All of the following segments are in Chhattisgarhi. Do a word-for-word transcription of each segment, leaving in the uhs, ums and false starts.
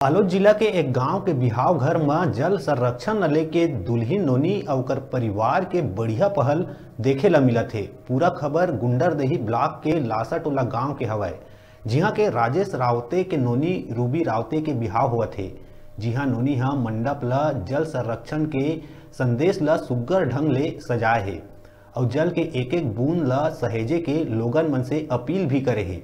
बालोद जिला के एक गांव के बिहाव घर म जल संरक्षण ल लेके दुल्हिन नोनी अउ ओकर परिवार के बढ़िया पहल देखे ल मिलत हे। पूरा खबर गुंडरदेही ब्लॉक के लासाटोला गांव के हवय, जिहां के राजेश रावते के नोनी रूबी रावते के बिहाव होवत हे, जिहां नोनी ह मंडप ल जल संरक्षण के संदेश ल सुग्घर ढंग ले सजाए हे अउ जल के एक-एक बूंद ल सहेजे के लोगन मन से अपील भी करे हे।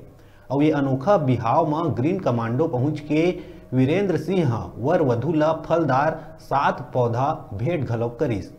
अउ ये अनोखा बिहाव म ग्रीन कमांडो पहुंच के वीरेंद्र सिंह ह वर वधु ल फलदार सात पौधा भेंट घलोक करिस।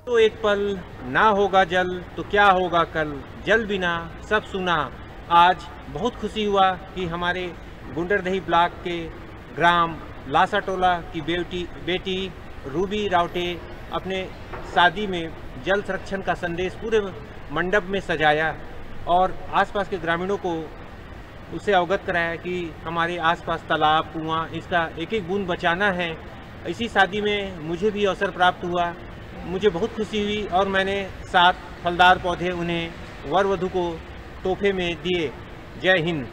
तो एक पल ना होगा जल, तो क्या होगा कल? जल बिना सब सुना। आज बहुत खुशी हुआ कि हमारे गुंडरदेही ब्लॉक के ग्राम लासाटोला की बेटी, बेटी रूबी रावटे अपने शादी में जल संरक्षण का संदेश पूरे मंडप में सजाया और आसपास के ग्रामीणों को उससे अवगत कराया कि हमारे आसपास तालाब, कुआं, इसका एक एक बूंद बचाना है। इसी शादी में मुझे भी अवसर प्राप्त हुआ, मुझे बहुत खुशी हुई और मैंने सात फलदार पौधे उन्हें वर वधु को तोहफे में दिए। जय हिंद।